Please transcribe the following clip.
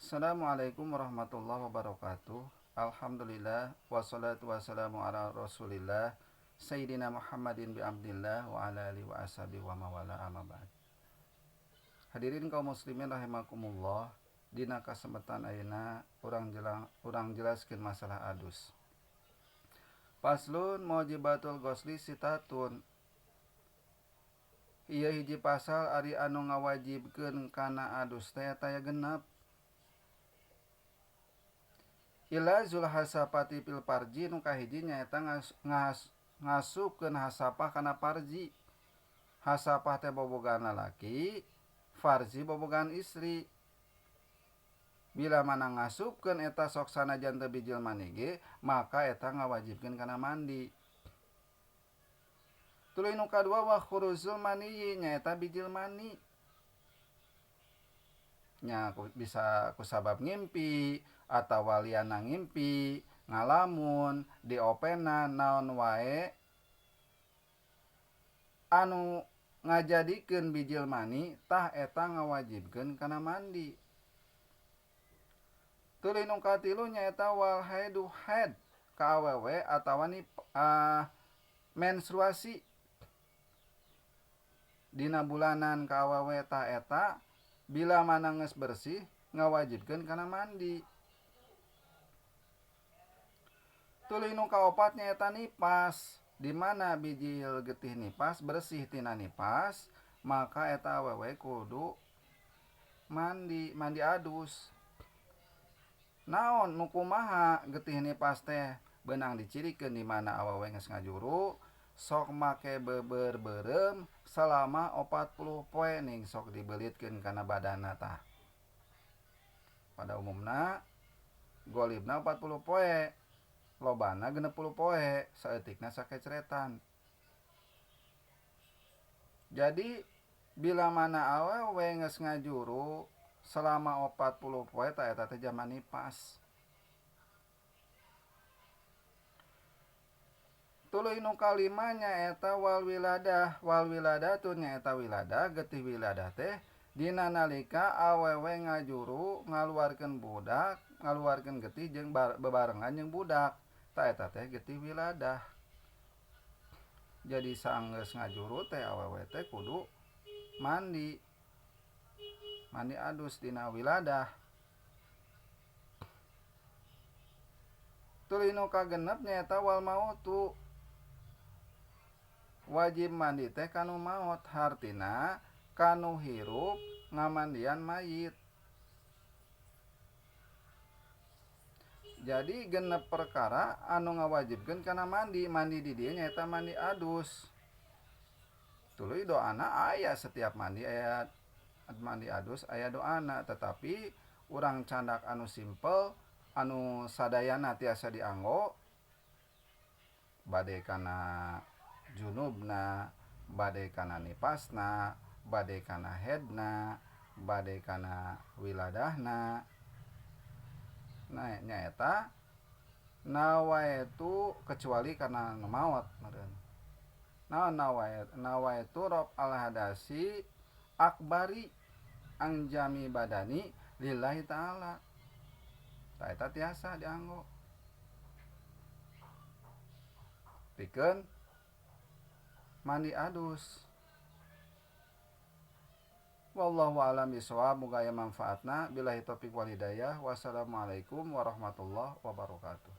Assalamualaikum warahmatullahi wabarakatuh. Alhamdulillah wassalatu wassalamu ala Rasulillah Sayyidina Muhammadin bi Abdillah wa ala alihi wa ashabihi wa mawala amma ba'd. Hadirin kaum muslimin rahimakumullah, dina kasempatan ayeuna urang jelaskeun masalah adus. Faslun mujibatul ghusli sitatun. Ieu hiji pasal ari anu ngawajibkeun kana adus teh eta genep. Ilazul hasapati fil farji nu kahiji nyaeta ngasupkeun hasapah kana farji. Hasapah teh bobogaan lalaki, farji bobogaan istri. Bila mana ngasupkeun eta sok sanajan teu bijil mani ge, maka eta ngawajibkeun kana mandi. Tuluy nu kadua wa khuruzul mani nyaeta bijil mani. Nya bisa kusabab ngimpi atawa liana ngimpi, ngalamun, diopenan naon wae anu ngajadikeun bijil mani tah eta ngawajibkeun kana mandi. Tuluy nu katilu nyaeta wal haidu haid ka awewe atawa menstruasi dina bulanan ka awewe tah eta bila mana geus bersih ngawajibkeun kana mandi. Tuluy nu kaopat nyaeta nipas, di mana bijil getih nipas bersih tina nipas, maka eta awewe kudu mandi, mandi adus. Naon nu kumaha getih nipas teh beunang dicirikeun di mana awewe geus ngajuru sok make beber beureum selama 40 poe ning sok dibelitkeun kana badana tah. Pada umumna golibna 40 poe, lobana 60 poe, saeutikna sakeceretan. Jadi bila mana awewe geus ngajuru selama 40 poe tah eta teh jaman nipas. Tuluy nu kalima nyaeta wal wiladah, wal wiladatun nyaeta wiladah, getih wiladah teh dina nalika awewe ngajuru ngaluarkeun budak, ngaluarkeun getih jeung bebarengan jeung budak, tah eta teh getih wiladah. Jadi sanggeus ngajuru teh awewe teh kudu mandi, mandi adus dina wiladah. Tuluy nu kagenep nyaeta wal mautu, wajib mandi teh kanu maot, hartina kanu hirup ngamandian mayit. Jadi genep perkara anu ngawajibkeun kana mandi, mandi di dieu nyaeta mandi adus. Tuluy doana aya setiap mandi aya mandi adus aya doana, tetapi urang candak anu simpel anu sadayana tiasa dianggo bade kana junubna, bade kana nipasna, bade kana hedna, bade kana wiladahna. Nah nyaeta nawaitu kecuali karena nu maot meureun. Naon nawaitu rob al hadasi akbari angjami badani lillahi ta'ala. Tah eta tiasa dianggo pikeun mandi adus. Wallahu a'lam bishawab, muga aya manfaatna. Billahi taufik wal hidayah. Wassalamualaikum warahmatullahi wabarakatuh.